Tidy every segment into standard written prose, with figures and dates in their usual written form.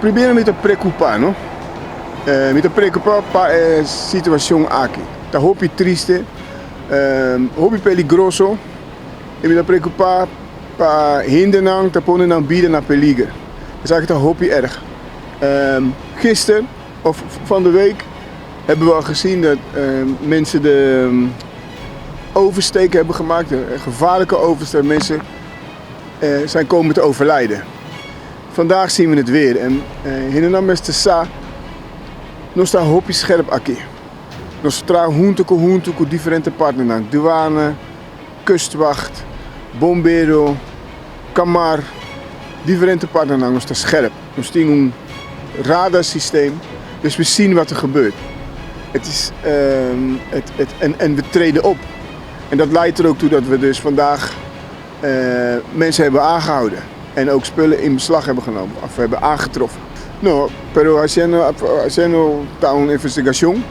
Primero mi ta preocupa, no? Mi ta preocupa pa e situacion aki. Ta hopi triste, hopi peligroso y mi ta preocupa pa hendenan ta pone nan bida na peliger. Esaki ta hopi erg. Gister of van de week hebben we al gezien dat mensen de oversteek hebben gemaakt, de gevaarlijke oversteek. Mensen zijn komen te overlijden. Vandaag zien we het weer en hendenan mester sa nos ta hopi scherp aki. Nos ta traha hunto ku hunto ku diferente partnernan, duane, kustwacht, bombero, kamar, diferente partnernan nos ta scherp. Nos tin un radarsysteem, dus we zien wat er gebeurt. Het is, het, het, en, en we treden op. En dat leidt er ook toe dat we dus vandaag mensen hebben aangehouden. En ook spullen in beslag hebben genomen of hebben aangetroffen. No, pero haciendo, haciendo ta un investigacion.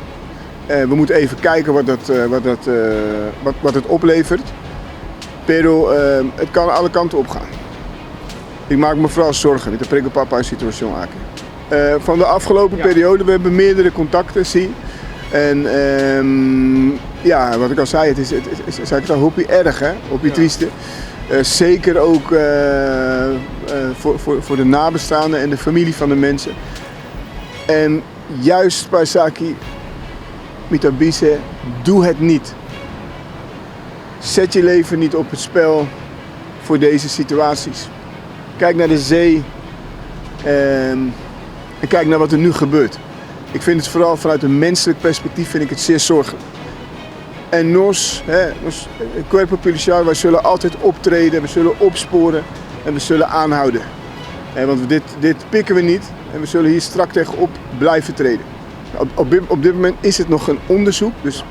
We moeten even kijken wat, dat, wat, dat, wat, wat het oplevert. Pero het kan alle kanten op gaan. Ik maak me vooral zorgen met de preocupa situatie aki. Van de afgelopen periode, we hebben meerdere contacten, zie. En ja, wat ik al zei, het is eigenlijk hopi erg, hè? Hopi trieste. Zeker ook voor de nabestaanden en de familie van de mensen. En juist pa esaki, mi ta bisa, doe het niet. Zet je leven niet op het spel voor deze situaties. Kijk naar de zee en kijk naar wat er nu gebeurt. Ik vind het vooral vanuit een menselijk perspectief vind ik het zeer zorgelijk. En nos, hè, nos cuerpo policial, wij zullen altijd optreden, we zullen opsporen en we zullen aanhouden. En want dit pikken we niet en we zullen hier strak tegenop blijven treden. Op dit moment is het nog een onderzoek, dus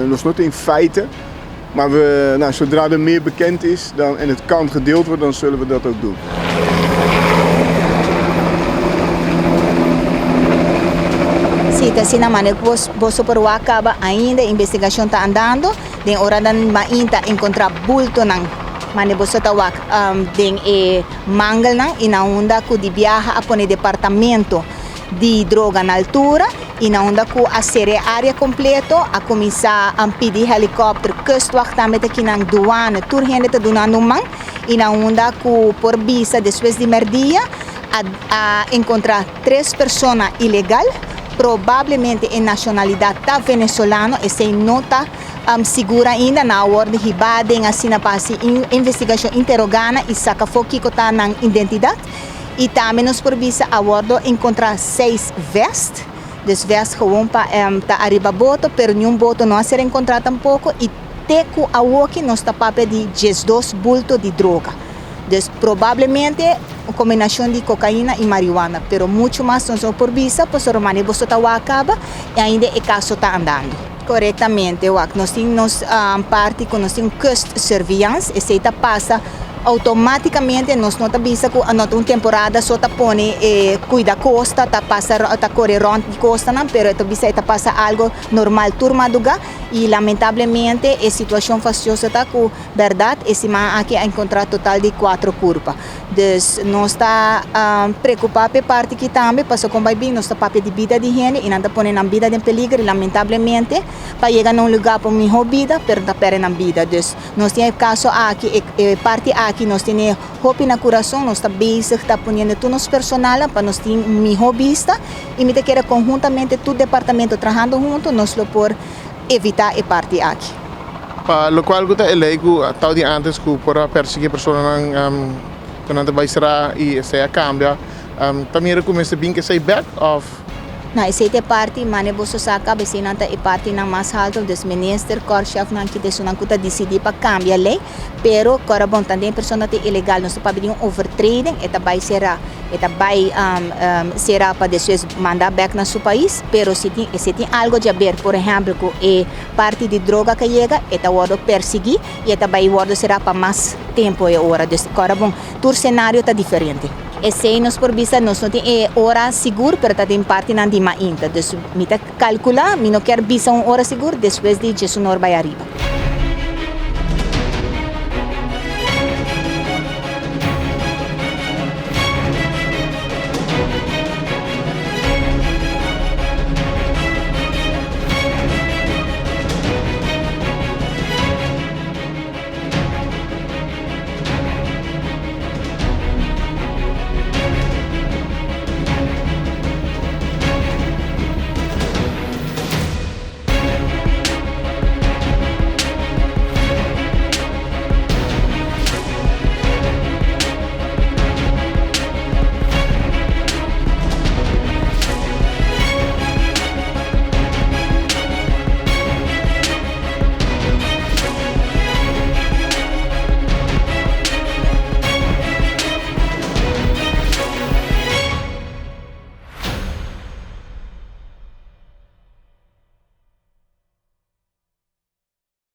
nog niet in feite. Maar we, nou, zodra er meer bekend is dan, en het kan gedeeld worden, dan zullen we dat ook doen. Si, asina manera boso por wak kaba ainda investigashon ta andando. Den oranan mainta a enkontrá bultonan manera boso ta wak den e mangelnan i na unda ku di biaha a pone departamento di droga na altura i na unda ku a sera e área kompleto a kuminsá pidi helikòpter, kustwacht tambe ta kinan, duane, tur hende ta dunando un man i na unda ku por bisa despues di mèrdia a enkontrá tres persona ilegal, probablemente e nashonalidat ta venezolano, esei no ta sigur ainda, nan a wòrdu hibá den asina pa hasi investigashon, interogá nan i saka afó kiko ta nan identidat. I tambe nos por bisa a wòrdu enkontrá seis vest, dus vest gewoon pa ta ariba boto, pero niun boto no a ser enkontrá tampoko i te ku awoki nos ta papia di 12 bulto di droga. Dus probablemente un kombinashon di kokaina i marihuana, pero muchu mas nos no por bisa pasobra manera boso ta wak kaba i ainda e kaso ta andando. Korektamente wak, nos tin nos parti ku nos tin un kustsurveillance, esei ta pasa outomátikamente, nos no ta bisa ku no ta un temporada so ta pone e kuida kosta, ta pasa ta kore rònt di kostanan, pero e ta bisa e ta pasa algo normal tur madugá i lamentablemente e situashon fastioso ta ku bèrdat e siman aki a enkontrá total di kuatro kurpa. Dus nos ta preokupá pa e parti aki tambe pasobra kon bai bin nos ta papia di bida di hende i nan ta pone nan bida den peliger i lamentablemente pa yega na un lugá pa un mihó bida pero ta pèrdè nan bida. Dus nos tin e kaso aki, e parti aki nos tene hopi na kurason, nos ta bezig ta poniendo tur nos personalnan pa nos tin un mihó bista i mi ta kere konhuntamente tur departamento trahando hunto nos lo por evitá e parti aki. Pa lokual ku ta e lei ku tau di antes ku por a persiguí personanan ku nan ta bai será i esei a kambia, ta mira ku mester bin ku esei bèk òf? No, esei ta e parti, mane boso sa kaba eseinan ta e partinan mas halto, dus minister, korpschefnan kita esunnan ku ta disidí pa kambia lei, pero kòrda bon tanten e persona ta ilegal, nos ta papia di un overtreding, e ta bai será, e ta bai será pa despues manda bèk na su pais, pero si tin si tin algo djaber, por ehèmpel ku e parti di droga ku a yega, e ta wòrdu persiguí i e ta bai wòrdu será pa mas tempu e ora, dus kòrda bon, tur senario ta diferente. Esei nos por bisa, nos no tin e ora sigur, pero ta den partinan di mainta. Dus mi ta kalkulá, mi no kier bisa un ora sigur, despues di djesunor bai ariba.